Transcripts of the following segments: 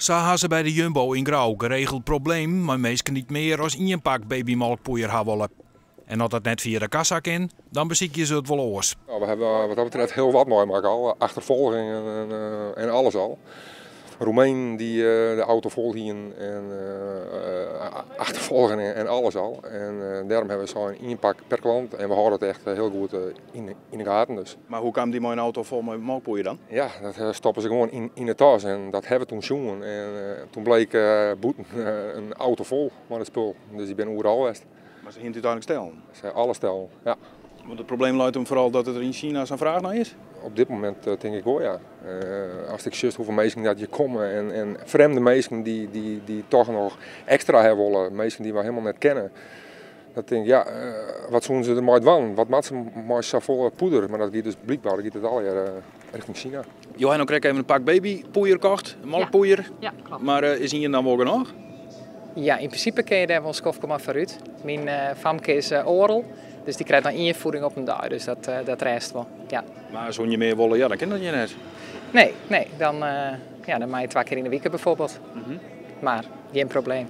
Sa ha se by de Jumbo yn Grou geregeld problemen mei minsken dy't mear as ien pak babymolkpoeier ha wolle. En as dat net fia de kassa kin, dan besykje se it wol oars. Nou, we hebben wat dat betreft heel wat meemaakt al. Achtervolgingen en alles al. Roemenen die de auto vol hienen en achtervolgingen en alles al. En daarom hebben we zo'n één pak per klant en we houden het echt heel goed in de gaten. Dus. Mar hoe kaam dy mei in auto fol mei molkpoeier dan? Ja, dat stoppen ze gewoon in de tas en dat hebben we toen sjoen. En toen bleek bûten in auto fol mei it spul. Dus dy binne oeral west. Mar se hiene it úteinlik stellen? Se alles stellen, ja. Want it probleem leit him foaral dat der yn Sina sa'n fraach nei is? Op dit momint tink ik wol, ja. As ik sjoch hoefolle minsken dat hjir komme en frjemde minsken dy't toch noch ekstra ha wolle, minsken dy't we hielendal net kenne. Dan tink ik, ja, wat soene se dermei dwaan? Wat moatte se mei safolle poeder? Mar dat giet dus blykber giet it allegear rjochting Sina. Jo ha no krekt even in pak babypoeier kocht, molkpoeier. Ja, kloppet. Mar is ien dan wol genôch? Ja, yn prinsipe kinne je dêr wol in skoftke mei foarút. Myn famke is oardel, dus dy krijt noch ien fieding op in dei, dus dat rêst wol. Ja. Mar soene je mear wolle, ja, dan kin dat hjir net. Nee, nee, dan, ja, dan mei je twa kear yn 'e wike bijvoorbeeld. Mar gjin probleem.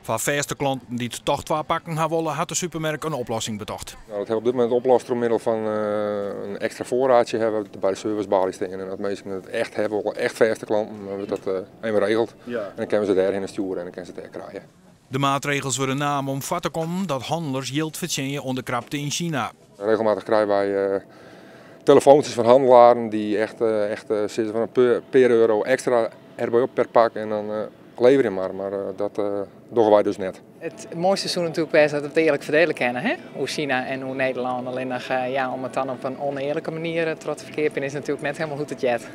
Foar fêste klanten dy't toch twa pakken ha wolle, hat de supermerk in oplossing betocht. Nou, dat hebben we op dit momint oplost troch middel fan in ekstra foarriedsje hebben we by de servicebaly stean. En as minsken it echt hawwe wolle, echt fêste klanten, dan wurdt dat even regeld. En dan kinne we se dêrhinne stjoere en dan kinne se it dêr krije. De maatregels wurde naam om foar te kommen dat hannelers jild fertsjinje oan de krapte yn Sina. Regelmatich krije wy telefoantsjes fan hannelaren dy't echt sizze fan in pear euro ekstra derby op per pak en dan leverje mar. Mar dat dogge wy dus net. It moaiste soe natuerlik wêze dat we it earlik ferdiele kinne, hè? Oer Sina en oer Nederlân. Allinnich ja, om it dan op in ûnearlike manier troch te ferkeapjen is natuerlik net hielendal hoe't it heart.